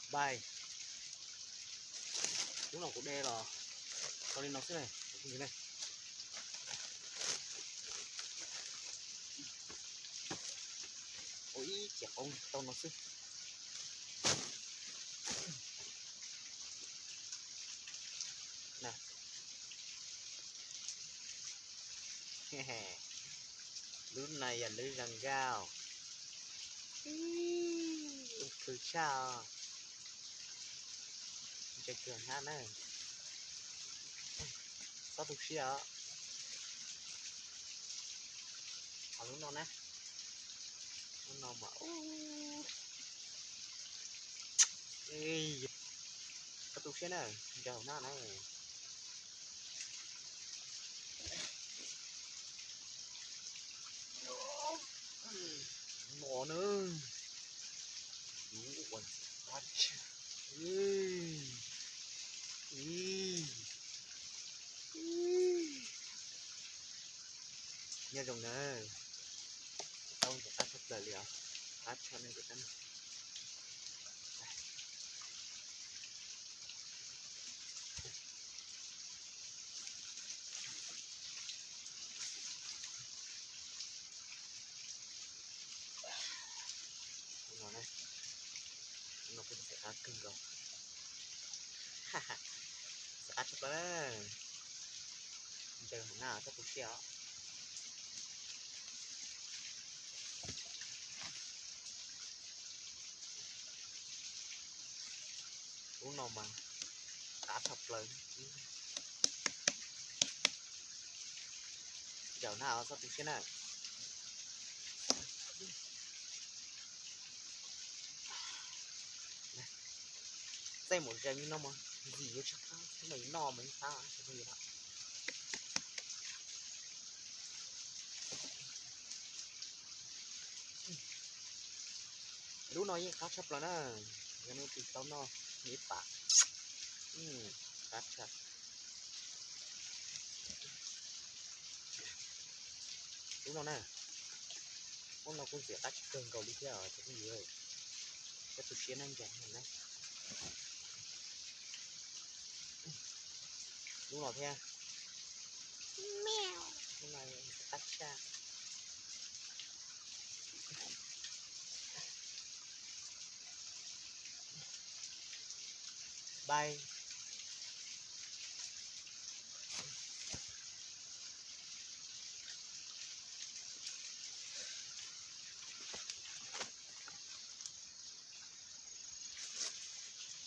Npais, lub no kuv de los tau li no xwb na. Ua ib ce qoob tau no xwb. Lub no yog lub zoo nkauj, khw tshaj, ntshe kawg hnab na. Txhob tu siab os. Ho lub no na, lub no mas, txhob tu siab na, ntshe hauv hnab na. No na, lub ua qab tshaj. Nyob zoo na, tau ntxim qab tshaj plaws li os, qab tshaj ne. No, no kuj ntxim qab kawg nkaus, ntxim qab tshaj plaws na. Ntshe hauv hnab txhob tu siab os. Lub no mas qab tshaj plaws, ntshe hauv hnab txhob tu siab na. Txaij mus ze li no mas ntxim yuav tsis qab, txaij mus noj mas yeej qab. Lub no yeej qab tshaj plaws na, yog nej tus tau noj ib pam, qab tshaj. Lub no na, lub no kuj ntxim qab tshaj kawg nkaus li thiab os cov phooj ywg, txhob tu siab na, ntshe na. Lub no thiab, lub no qab tshaj. Npais.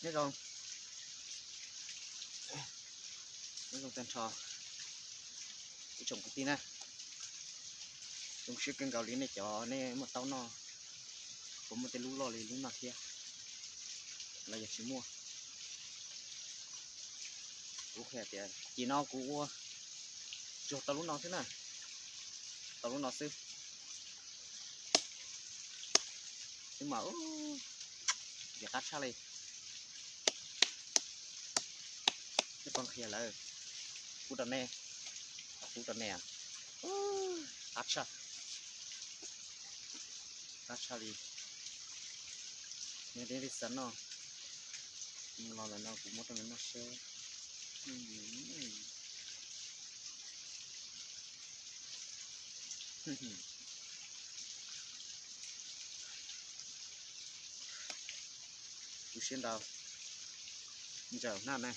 Nyob zoo, nyob zoo tag nrho ib tsoom kwv tij na. Zoo siab kawg nkaus li nej cov nej muaj taub noj, puas muaj tej lub loj li lub no thiab los yog tsis muaj? Kuv qhia tias ces no kuv ua tsuas tau lub no xwb na, tau lub no xwb. Xwb mas ntxim qab tshaj li. Tej poj qhia lawm, kuv rau nej, kuv rau nej, qab tshaj, qab tshaj li. Nej li xav noj, los lawm no kuv muab rau nej noj seb. Tu siab ntau, ntshe hauv hnab na.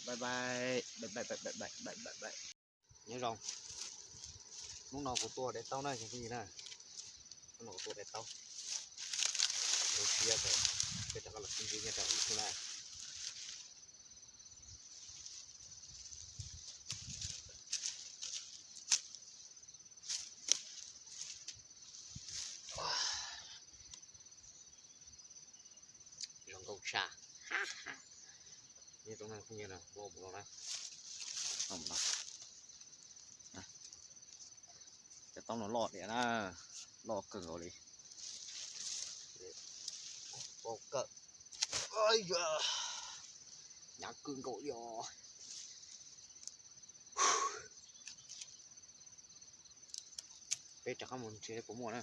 Bye bye, bye bye, bye bye, bye bye, bye bye. Nyob zoo, hnub no kuv tua daim taub na cov phooj ywg na, hnub no kuv tua daim taub, zoo siab, peb rov qab los sib ntsib nyob rau ub thiab na. Zoo nkauj tshaj. Nyob rau no phooj ywg na, loj mus no na, loj mus no. Cov taub no loj tiag na, loj kawg nkaus li. Pom kawg, hnyav kawg nkaus li os. peb rov qab mus nrhiav puas muaj na.